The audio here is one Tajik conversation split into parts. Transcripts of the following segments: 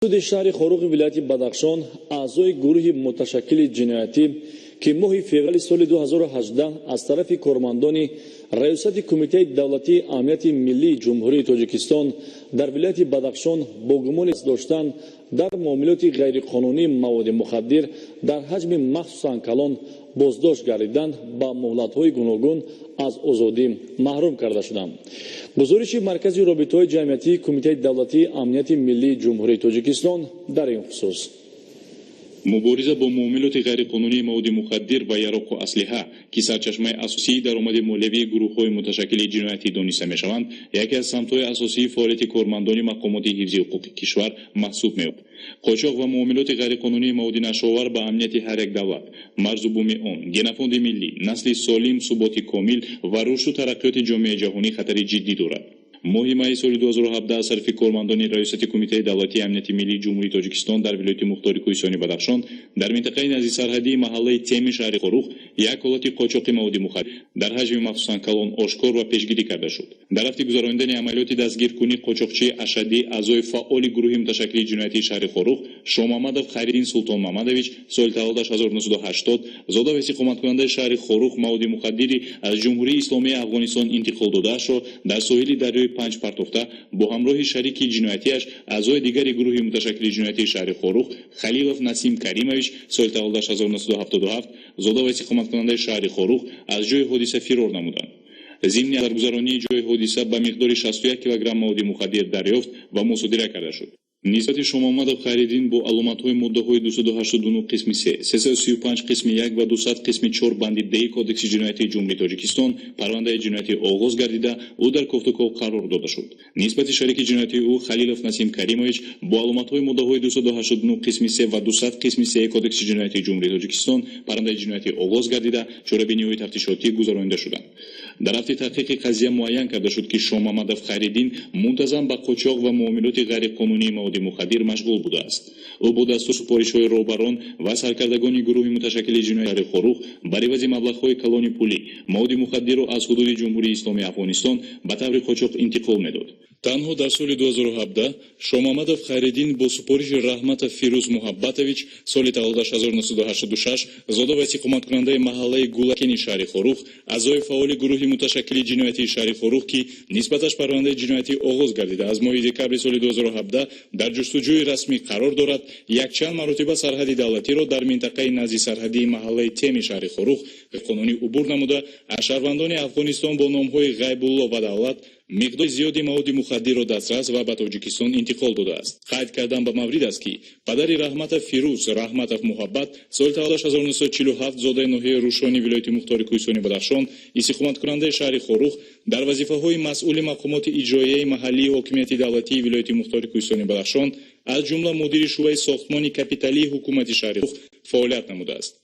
Суди шаҳри Хоруғи вилояти Бадахшон аъзои гурӯҳи муташаккили ҷиноятӣ, ки моҳи феврали соли 2018 аз тарафи кормандони Раёсати Кумитаи давлатии амнияти миллии Ҷумҳурии Тоҷикистон дар вилояти Бадахшон бо гумони доштан дар муомилоти ғайриқонунии маводи мухаддир дар ҳаҷми махсусан калон боздошт гардиданд, ба муҳлатҳои гуногун аз озодӣ маҳрум карда шуданд. Гузориши Маркази робитаҳои ҷамъиятии Кумитаи давлатии амнияти миллии Ҷумҳурии Тоҷикистон дар ин хусус. Мубориза бо муомилоти ғайриқонунии маводи мухаддир ва яроқу аслиҳа, ки сарчашмаи асосии даромади молиявии гурӯҳҳои муташаккили ҷиноятӣ дониста мешаванд, яке аз самтҳои асосии фаъолияти кормандони мақомоти ҳифзи ҳуқуқи кишвар маҳсуб меёбад. Қочоқ ва муомилоти ғайриқонунии маводи нашъаовар ба амнияти ҳар як давлат, марзу буми он, генофонди миллӣ, насли солим, суботи комил ва рушду тараққиёти ҷомеаи ҷаҳонӣ хатари ҷиддӣ дорад. Моҳи майи соли 2017 аз тарафи кормандони Раёсати Кумитаи давлатии амнияти миллии Ҷумҳурии Тоҷикистон дар вилояти мухтори Кӯҳистони Бадахшон дар минтақаи наздисарҳадии маҳаллаи Теми шаҳри Хоруғ як ҳолати қочоқи маводи мухаддир дар ҳаҷми махсусан калон ошкор ва пешгирӣ карда шуд. Дар рафти гузаронидани амалиёти дастгиркунӣ қочоқчии ашаддӣ, аъзои фаъоли гурӯҳи муташаккили ҷиноятии шаҳри Хоруғ Шомамадов Хайриддин Султонмамадович, соли таваллудаш 1980, зода ва истиқоматкунандаи шаҳри Хоруғ, маводи мухаддири аз Ҷумҳурии Исломии Афғонистон интиқол додаашро дар соҳили дарёи Панҷ партофта бо ҳамроҳи шарики ҷиноятиаш, аъзои дигари гурӯҳи муташаккили ҷиноятии шаҳри Хоруғ Халилов Насим Каримович, соли таваллудаш 1977, зода ва истиқоматкунандаи шаҳри Хоруғ, аз ҷои ҳодиса фирор намуданд. Зимни назаргузаронии ҷои ҳодиса ба миқдори 61 килограмм маводи мухаддир дарёфт ва мусодира карда шуд. Нисбати Шомамадов Хайриддин бо аломатҳои моддаҳои 289 қисми 3, 335 қисми 1 ва 200 қисми 4 банди Д Кодекси ҷиноятии Ҷумҳурии Тоҷикистон парвандаи ҷиноятӣ оғоз гардида, ӯ дар кофтуков қарор дода шуд. Нисбати шарики ҷиноятии ӯ Халилов Насим Каримович бо аломатҳои моддаҳои 289 қисми 3 ва 200 қисми 3 Кодекси ҷиноятии Ҷумҳурии Тоҷикистон парвандаи ҷиноятӣ оғоз гардида, чорабиниҳои тафтишотӣ гузаронида шуданд. Дар рафти таҳқиқи қазия муайян карда шуд, ки Шомамадов Хайриддин мунтазам ба қочоқ ва муомилоти ғайриқонунии маводи мухаддир машғул будааст. Ӯ бо дастуру супоришҳои роҳбарон ва саркардагони гурӯҳи муташаккили ҷиноятии Хоруғ бар ивази маблағҳои калони пулӣ маводи мухаддирро аз ҳудуди Ҷумҳурии Исломии Афғонистон ба таври қочоқ интиқол медод. Танҳо дар соли 2017 Шомамадов Хайриддин бо супориши Раҳматов Фирӯз Муҳаббатович, соли таваллудаш 1986, зода ва истиқоматкунандаи маҳаллаи Гулакени шаҳри Хоруғ, аъзои фаъоли гурӯҳи муташаккили ҷиноятии шаҳри Хоруғ, ки нисбаташ парвандаи ҷиноятӣ оғоз гардида, аз моҳи декабри соли 2017 дар ҷустуҷӯи расмӣ қарор дорад, якчанд маротиба сарҳади давлатиро дар минтақаи назди сарҳадии маҳаллаи Теми шаҳри Хоруғ қонунӣ убур намуда, аз шаҳрвандони Афғонистон бо номҳои Ғайбулло ва Давлат миқдори зиёди маводи мухаддирро дастрас ва ба Тоҷикистон интиқол додааст. Қайд кардан ба маврид аст, ки падари Раҳматов Фирӯз, Раҳматов Муҳаббат, соли таваллудаш 1947, зодаи ноҳияи Рӯшони вилояти мухтори Кӯҳистони Бадахшон, истиқоматкунандаи шаҳри Хоруғ, дар вазифаҳои масъули мақомоти иҷроияи маҳаллии ҳокимияти давлатии вилояти мухтори Кӯҳистони Бадахшон, аз ҷумла мудири шӯъбаи сохтмони капиталии ҳукумати шаҳри Хоруғ фаъолият намудааст.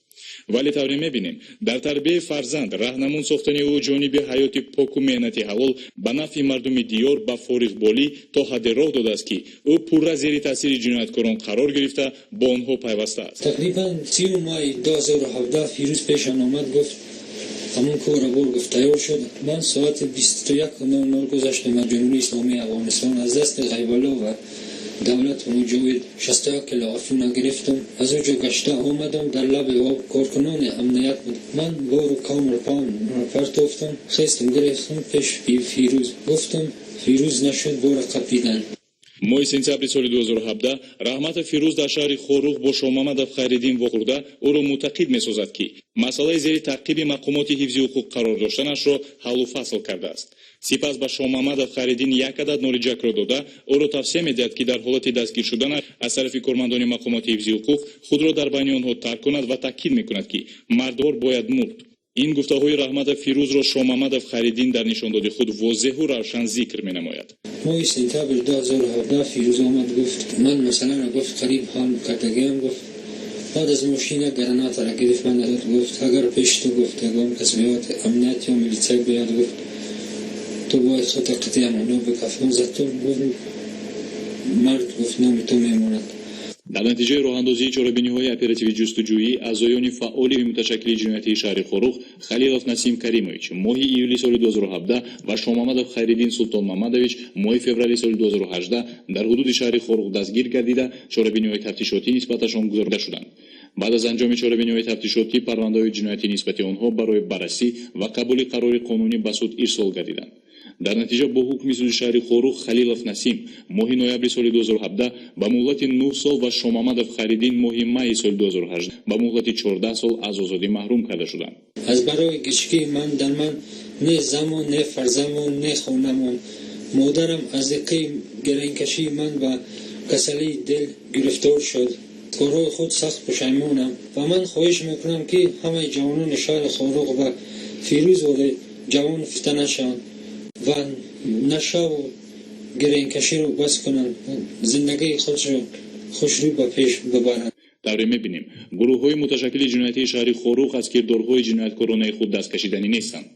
Вале тавре мебинем, дар тарбияи фарзанд, раҳнамун сохтани ӯ ҷониби ҳаёти поку меҳнати ҳалол ба нафъи мардуми диёр ба фориғболӣ то ҳадде роҳ додааст, ки ӯ пурра зери таъсири ҷинояткорон қарор гирифта, бо онҳо пайваста аст. Тақрибан 30 май 2017 Фирӯз пешам омад, гуфт, ҳамон кора бур, гуфт, тайёр шуд. Ман соати 21:00 гузаштам аз Ҷумҳурии Исломии Афғонистон, аз дасти Ғайбулло ва Давлат Муҷоҳид 61 кило афюна гирифтам. Аз он ҷо гашта омадам, дар лаби об коркунони амният буд. Ман бору камру партофтам, хестам, гирифтам пеш Фирӯз, гуфтам, Фирӯз нашуд, бора қапидан. Моҳи сентябри соли 2017 Раҳматов Фирӯз дар шаҳри Хоруғ бо Шомамадов Хайриддин вохӯрда, ӯро мутақид месозад, ки масъалаи зери таъқиби мақомоти ҳифзи ҳуқуқ қарор доштанашро ҳаллу фасл кардааст. Сипас ба Шомамадов Хайриддин як адад нориҷакро дода, ӯро тавсия медиҳад, ки дар ҳолати дастгир шуданаш аз тарафи кормандони мақомоти ҳифзи ҳуқуқ худро дар байни онҳо тарк кунад ва таъкид мекунад, ки мардвор бояд мурд. Ин гуфтаҳои Раҳматов Фирӯзро Шомамадов Хайриддин дар нишондоди худ возеҳу равшан зикр менамояд. Моҳи сентябр 2017 Фирӯз омад, гуфт, ман масъаларо, гуфт, қариб ҳал кардагиам, гуфт. Баъд аз мошин як гранатаро гирифт, ман дод, гуфт, агар пеши ту, гуфт, ягон кас биёд, амният ё милитсия биёд, гуфт, ту бояд худта қатъи амоно бикафон. За ту, гуфт, мард, гуфт, номи ту мемонад. Дар Дар натиҷаи роҳандозии чорабиниҳои оперативӣ ҷустуҷӯӣ аъзоёни фаъоли муташаккили ҷиноятии шаҳри Хоруғ Халилов Насим Каримович моҳи июли соли 2017 ва Шомамадов Хайриддин Султонмамадович моҳи феврали соли 2018 дар ҳудуди шаҳри Хоруғ дастгир гардида, чорабиниҳои тафтишотӣ нисбаташон гузаронида шуданд. Баъд аз анҷоми чорабиниҳои тафтишотӣ парвандаҳои ҷиноятӣ нисбати онҳо барои баррасӣ ва қабули қарори қонунӣ ба суд ирсол гардиданд. Дар натиҷа бо ҳукми суди шаҳри Хоруғ Халилов Насим моҳи ноябри соли 2017 ба муҳлати 9 сол ва Шомамадов Хайриддин моҳи майи соли 2018 ба муҳлати 14 сол аз озодӣ маҳрум карда шуданд. Аз барои гичкии ман дар ман не замон, не фарзамон, не хонамон. Модарам аз диққаи гаранкашии ман ба касалии дил гирифтор шуд. Корҳои худ сахт пушаймонам ва ман хоҳиш мекунам, ки ҳамаи ҷавонони шаҳри Хоруғ ва Фирӯзвори ҷавон фитна нашаванд ва нашаву гиренкаширо бас кунанд, зиндагии худро хушрӯ ба пеш бибаранд. Тавре мебинем, гурӯҳҳои муташаккили ҷиноятии шаҳри Хоруғ аз кирдорҳои ҷинояткоронаи худ даст кашиданӣ нестанд.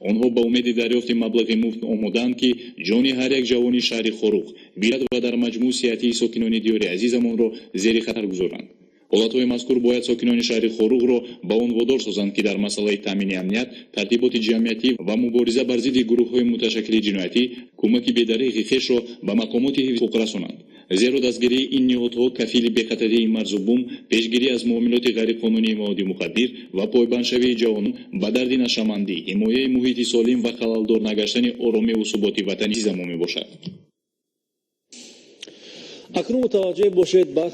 Онҳо ба умеди дарёфти маблағи муфт омодаанд, ки ҷони ҳар як ҷавони шаҳри Хоруғ вилоят ва дар маҷмӯъ сиҳатии сокинони диёри азизамонро зери хатар гузоранд. Ҳолатҳои мазкур бояд сокинони шаҳри Хоруғро ба он водор созанд, ки дар масъалаи таъмини амният, тартиботи ҷамъиятӣ ва мубориза бар зидди гурӯҳҳои муташаккили ҷиноятӣ кӯмаки бедареғи хешро ба мақомоти ҳифзи ҳуқуқ расонанд. Зеро дастгирии ин ниҳодҳо кафили бехатарии марзу бум, пешгирӣ аз муомилоти ғайриқонунии маводи мухаддир ва пойбандшавии ҷавонон ба дарди нашъамандӣ, ҳимояи муҳити солим ва халалдор нагаштани оромиву суботи ватани азизамон мебошад. Акнун мутаваҷҷеҳ бошед ба